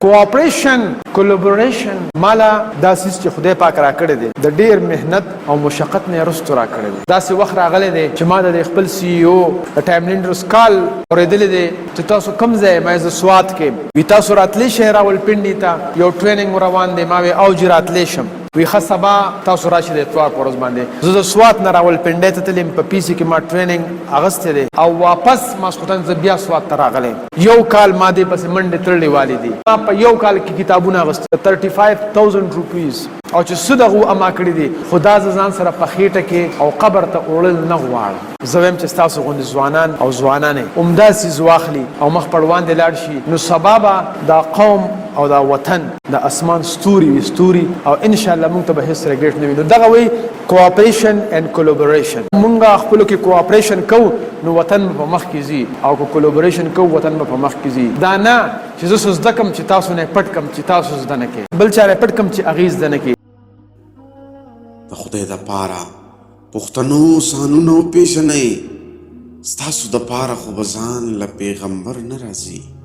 کوآپریشن، کولابوریشن، مالا دا څیز چې خدای پاک راکړی دی، د ډیر محنت او مشقت نه وروسته راکړی دی. داسې وخت راغلی دی چې ما د خپل سی ای او د ټایم لینډرز کال اورېدلی دی چې تاسو کوم ځای؟ ما زه سوات کې. وی تاسو راتلی شئ راولپنډي ته، یو ټریننګ روان دی. ما وی او جی، راتلی شم. وی ښه، سبا تاسو راشئ د اتوار په ورځ باندې. زه د سوات نه راولپنډۍ ته تلم، په پی سي کې ما ټریننګ اغوستی دی او واپس ماسخوتن زه بیا سوات ته راغلی. یو کال ما دې پسې منډې تړلې والي دي. ما په یو کال کې کتابونه اغوستي 35,000 روپیز او چې څه دغه اما کړی دي، خو دا زه ځان سره په خېټه کې او قبر ته وړل نه غواړم. زه وایم چې ستاسو غوندې ځوانان او ځوانانې همدا څیز واخلي او مخ پر وړاندې لاړ شي، نو سبا به دا قوم او دا وطن د اسمان ستوري وي، ستوري، او ان شاء الله موږ ته به هیڅ ریګریټ نه وي. نو دغه وی کوآپریشن اینډ کولابوریشن. مونږ خپلو کې کوآپریشن کوو نو وطن به په مخ کې ځي، او که کولابوریشن کوو وطن به په مخ کې ځي. دا نه چې زه څه زده کم چې تاسو نه پټ کم چې تاسو زده نه کړئ، بل چا نه پټ کم چې هغې زده نه کړي. د خدای د پاره پښتنو، ځانونه وپېژنئ. ستاسو د پاره خو به ځان له پیغمبر نه راځي.